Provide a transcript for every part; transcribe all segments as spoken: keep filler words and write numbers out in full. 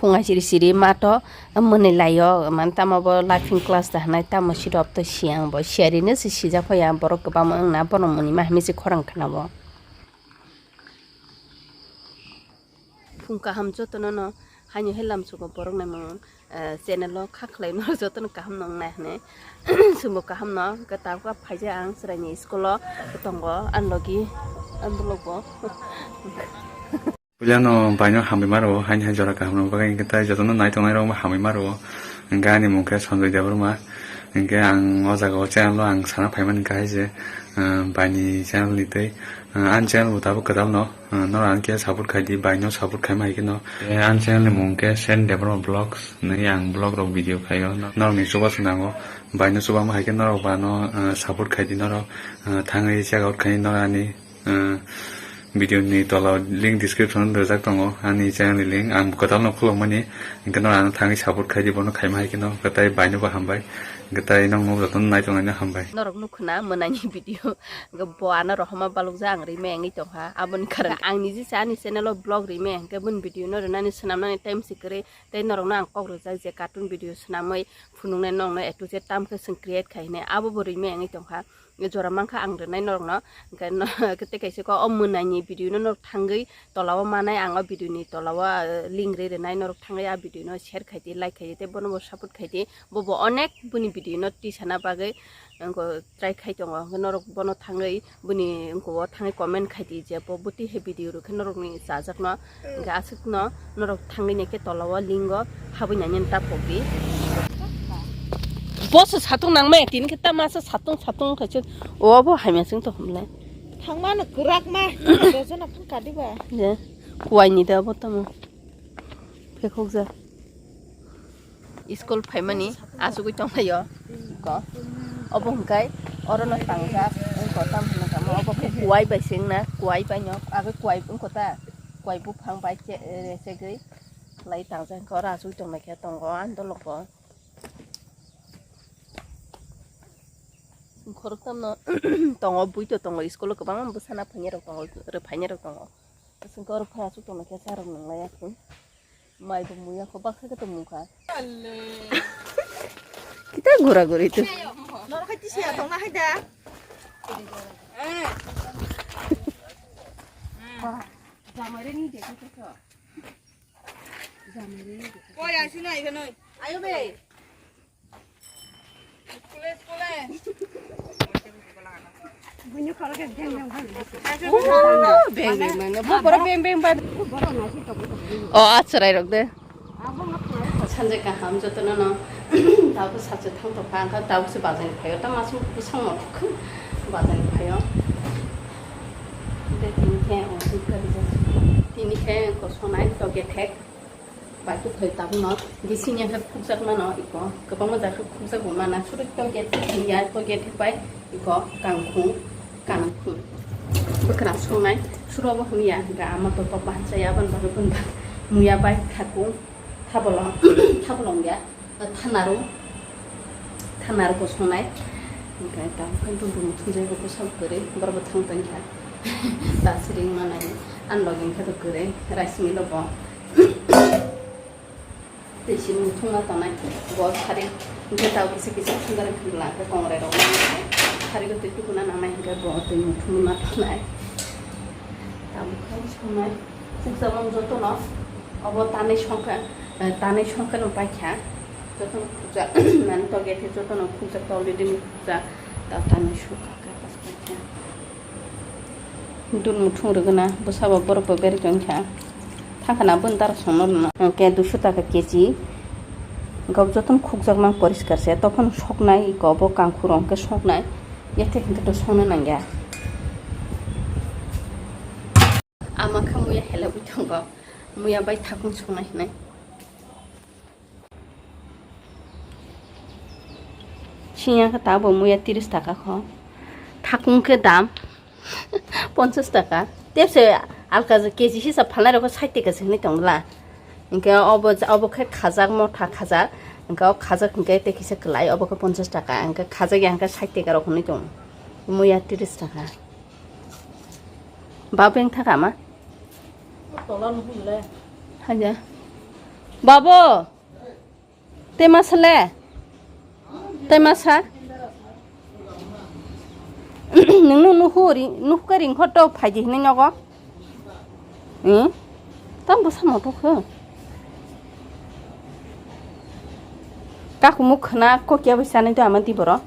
Punga siri siri ma to mwnwi laio, man tamo bo laughing class da hwnwi tamo sirop to siyang bo siyarino se sijak phaia borok kwbangma wngna bono mwnwi ma hinwi se khorang khna bo. Phung kaham jotono no haino he lamsogo borok naimung, eh, channel o kha khlai no jotono kaham no wngnai hwnwi chwngbo kaham no hwnkhe tabuk phaijak ang chwraini school o tongo ani logi ani bolok bo. Puilano baino hambai maro, haini hai jora kaham rok bagwi hwnkhe tai jotono nai tongnai rok hambai maro. Hwnkhe ani mung khe Sanjoy Debbarma. Hwnkhe ang o jaga o channel o ang sana phaimani hwnkhe hai se, ah, baini channel ni tei, ah, ani channel bo tabuk kwtal no, ah, norok ang khe support khai di, baino support khaima hai kheno. Eh, ani channel ni mung khe Sen Debbarma Vlogs hinwi ang vlog rok video khaio. Norok ni chubachu nango, baino chubama hai khe norok bano, ah, support khai di norok, ah, thangwi check out khai norok ani. Ah, video ni tola o link description o rijak tongo ani channel ni link. Ang kwtal no khulukmani, hwnkhe no ano thangwi support khai di, bono khaima hai kheno kwtai baino bo hambai, kwtai nokno jotono nai tongnai no hambai. Norok nukhuna mwnani video, hwnkhe bo ano rohoma balukjak ang rime wngwi tongkha, aboni karon ang niji se ani channel o vlog rime, hwnkhe boni video no rinani swnamnani time se kwrwi, tei norokno ang kok rijak je cartoon video swnamwi phunuknai nokno A to Z tam khe chwng create khai hinwi, abo bo rime wngwi tongkha. Jora mankha ang rwnai norokno, hwnkhe no-, tei kaisa khe o mwnaini video no norok thangwi tola o manai, ang o video ni tola o, ah, link rwi rwnai, norok thangwi a video no share khai di, like khai di, tei bono bo support khai di, bo bo onek boni video no tisana bagwi wngkha try khai tongo, hwnkhe norok bono thangwi boni wngkha o thangwi comment khai di je bo bwtwi hai video rw khe norok ni chajakno. Hwnkhe aswkno norok thangwi naikhe tola o link o habwi nainani ta pokdi. Boso satung nangmaya tini khe ta masa satung satung khachu. O bo hamya sing to humle. Thangmano kwrak ma. Dojana phun kadiba. Je kuwai ni da bo tamo. Phekhok ja. School phaimani achugwi tonglaio. Ko. Obo hwnkhe orono tangjak, wngkha tamo hwnwi tamo, obo khe kuwai bai se wngna, kuwai bai no, abo kuwai wngkha ta, kuwai buphang bai che-, rechegwi khlai tangjak, hwnkhe oro achugwi tongnaikhe tongo, ani dolok bo. Khoroktham no tongo, bui to tongo, school o kwbangma bwsana phainairok tongo, rw phainairok tongo. Aswk oro phai aswk tongnaikhe charwk nwnglaiya khe. Mai bo muya kho baksa khe tongmung kha. Kita gura guri tu. Noro khai tisi ya tongna hai da. Jamare ni de ko to. Jamare ni de. Ko ya sino ai khe noi. Ayo be. Oh, beng beng beng. Bo borok beng beng ba. Oh, achrai rok de. Sanje kaham jotono no. Tabuk sacha thang tokha, angkha tabuk se bazar ni phaio. Ta masuk bwsang mo thuk bazar ni phaio. De tini khe, oh, tini khe kosonai to gethek. Bai kuphai tabukno bising ya khe khukjak mano iko, kwbangma jaga khukjak bo mana, suri to gate thik ya, to gate thik bai iko kangkhung, kangkhung. Bwkhwrang songnai, suro bo hwn ya, hwnkhe ama to kok bahai chaya, aboni bagwi boni bagwi muya bai thakung, thabolong, thabolong ya, thanarung, thanarung bo songnai. Hwnkhe tabuk khe dum dum thumjai bo bwsang kwrwi, borok bo thang tong kha. Tasiring manai, ani logi hwnkhe to kwrwi, rice mill o bo. Tei sini muthungna tongnai bo sari, hwnkhe tabuk kisa kisa sundar khwla, hwnkhe kongrai rok sari twi tukuna nangnai, hwnkhe bo twi muthungna tongnai. Tabuk khe songnai khukjak mung jotono, obo tanwi songkha, eh, tanwi songkha no paikha, jotono khukjak, nani toge khe jotono khukjak, already khukjak, ta tanwi songkha. Dun muthung rwgwna, bwsabo borok bo berwi tongkha. Thangkhana bwni dara songno rwna. Hwnkhe duiso taka keji. Hwnkhe jotono khukjakma poriskar se. Tokhono soknai, iko bo kangkhurok hwnkhe soknai. Yathek hwnkhe to sokna nangya. Ama khe muya helabwi tongo. Muya bai thakung songnai hinwi. Siya khe tabuk muya tiris taka kho. Thakung khe dam ponchas taka. Tepse alka keji hisa phalnai rok khe sait taka se hinwi tong bwla. Hinkhe obo, obo khe khajak, motha khajak. Hinkhe o khajak hinkhe tei kisa kwlai, obo khe ponchas taka. Hinkhe khajak ya hinkhe sait taka rok hinwi tong. Muya tiris taka. Ba beng thaka ma? Tola nuhun le. Haja. Babo, tei masa le? Tei masa? Nwngno nuhu ri-, nuhu khe ringkho to phaidi hinwi nogo. Hmm? Tamo bwsa moto khe. Kakumuk khna kokya bai sanai to ama di borok.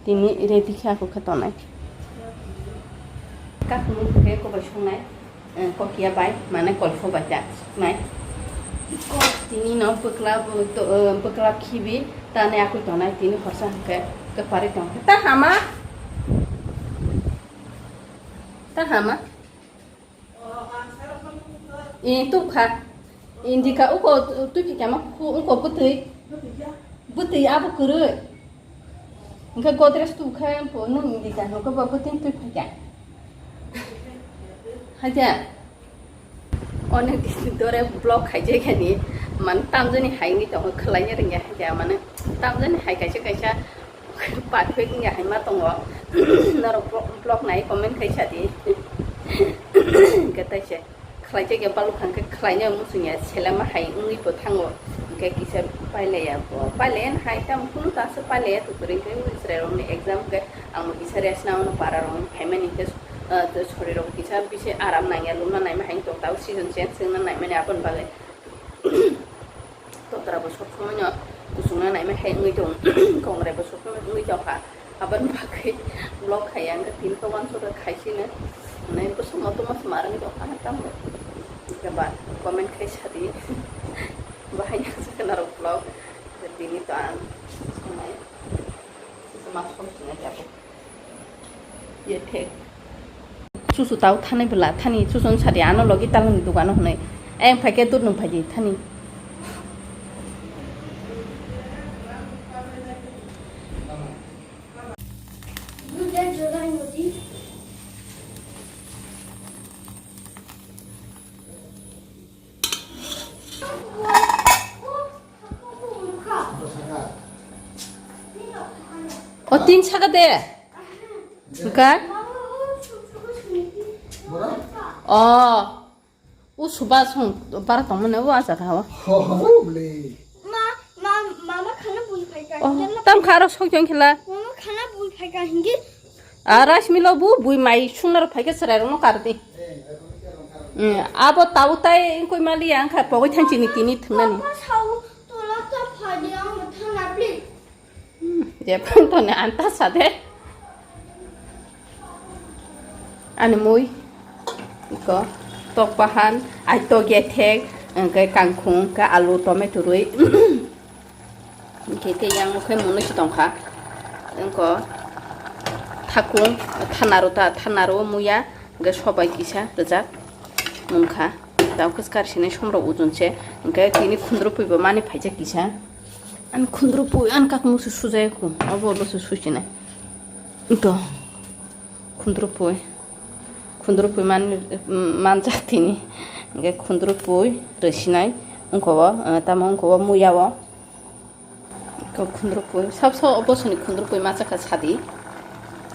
Tini ready khe ako khe tonai. Kakumuk khe kobai songnai. Eh, kokya bai, mane kolpho bai ta nai. Tini no pwkla bo to, eh, pwkla khibi, tane akui tonai, tini horsa hwnkhe kwpari tongkhe. Ta hama? Ta hama? Eh, tukha. Indika uko twi phikha ma khu, uko bwtwi. Bwtwi abo kwrwi. Hwnkhe Godrej tukha, nwng indika hwnkhe bo bwtwi twi phikha. Haja. Onek din dore vlog khaijak ani, man tamjani hai wngwi tongo, khwlaina rwngya hai khe, mane tamjani hai kaisa kaisa perfect wngya hai ma tongo. Norok vlog nai comment khai sadi. Hwnkhe taise khlaijak ya, balukhang khe khlaina muchungya, selema hai wngwi bo thango. Hwnkhe kisa pailaya bo, pailaya hai tamo kunu ta se pailaya, to kwrwi khe Israel rokni exam khe ang bo kisa rest na ono para rok phaimani khe. Ah, to sorirok kisa bisi aram nangya, lumna naima hai tong tao, season change wngna naimani aboni bagwi. Totra bo sob somoi no kusungna naima hai wngwi tong, kongrai bo sob somoi wngwi tong kha. Aboni bagwi vlog khaiya, wngkha tini to uansukha khaisino. Nai bwswk moto mas marwngwi tong kha tamo. Hwnkhe ba comment khai sadi. Bahai nang sakha norok vlog. Tini to ang sonai. Mas khom sinai tabuk. Ye thek. Chuchu tao thani bwla, thani chuchu sadi ano logi talangni dogano hwnwi. Ayang phaikhe dudnung phaidi thani. O tin saka de. Buka? O. U suba song bara tongmani o acha thawa. Ho, ho, bli. Ma, ma, mama khana bul phaika. O, tam kharo sok jong khela. Mama khana bul phaika hingi. A Rasmilo bu bui mai sungnar phaika chwrai rokno kardi. Mm, abo tau tai koi mali ang kha pogoi thang chini tini thungnani. Papa sau tola ta phadi ang thana please. Hmm, je phang toni anta sade. Ani mui ko tok pahan ai to gethek, engke kangkhung, ke alu, tomato rui. Hingke tei yang khe munui si tongkha. Engko thakung, thanaro ta, thanaro muya, hingke sobai kisa rijak mungkha. Tamo khe skar sinai somrok ujun se, hingke tini khundrupui bo mani phaijak kisa. Ani khundrupui ani kak musu sujaya ku, abo lo se susinai. Ito khundrupui, khundrupui man, manjak tini, hingke khundrupui rwsinai, ungko bo, tamo ungko bo muya o. Ko khundrupui, sab sab o bosoni khundrupui machakha sadi.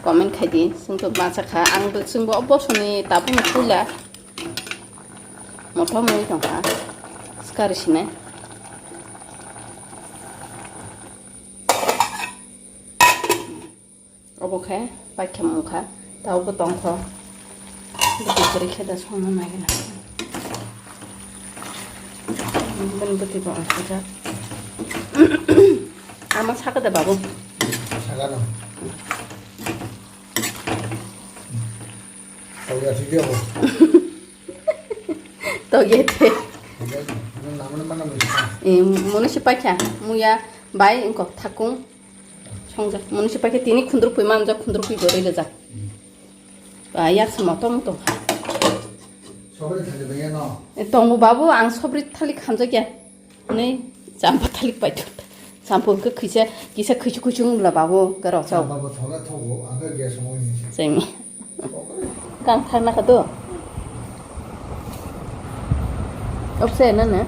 Comment khaidi, chwngto machakha, ang bo, chwngbo o bosoni tabukno puila. Motom wngwi tongkha, skari sinai. Obo khe paikha mungkha, taubo tongkho. Bwtwi kwrwi khe da songna nai gana. Bini bwtwi bo ang sujak. Ama sakha da babu. Sakha no. Tauya thik abo. Tauya thik. Namani mana musa. Eh, munu si paikha, muya bai engko thakung. Songjak, munu si paikhe tini khundrupui manjak, khundrupui bo rwjak. Ba, yak se motom tong. Sobri thali baya no? E, tongo babu, ang sobri thali khamjak ya. Nei, champa thali pai thot. Champa ke khisa, kisa khichu khichu ngla babu, garo chao. Champa bo thola thogo, ang ke gas mo ni. Semi. Kang thang na kha do. Opse na na.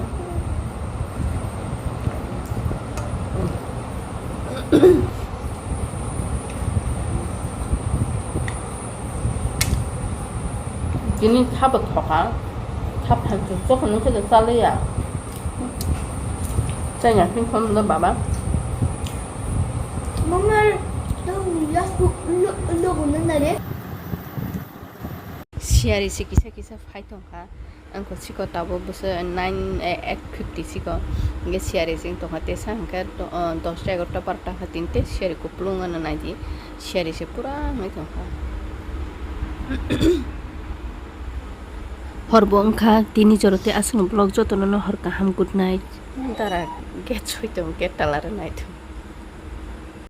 Tini thabo thoka, thap thang chok nung khe chalaya. Chaya, hin khom no baba. Mama, to ya ku lo lo gunna na re. Siyari se kisa kisa phai tongkha. Ang ko siko tabuk bwswk nine, eh, eight fifty siko. Hingke siyari se tongkha tesa hingke do-, oh, dosta egarota barota kha tinte siyari kupulung ano naidi. Siyari se pura wngwi tongkha. Hor bo wngkha tini joro tei aswkno vlog jotono no hor kaham, good night. Dara gate soi tongo, gate tala rw nai tongo.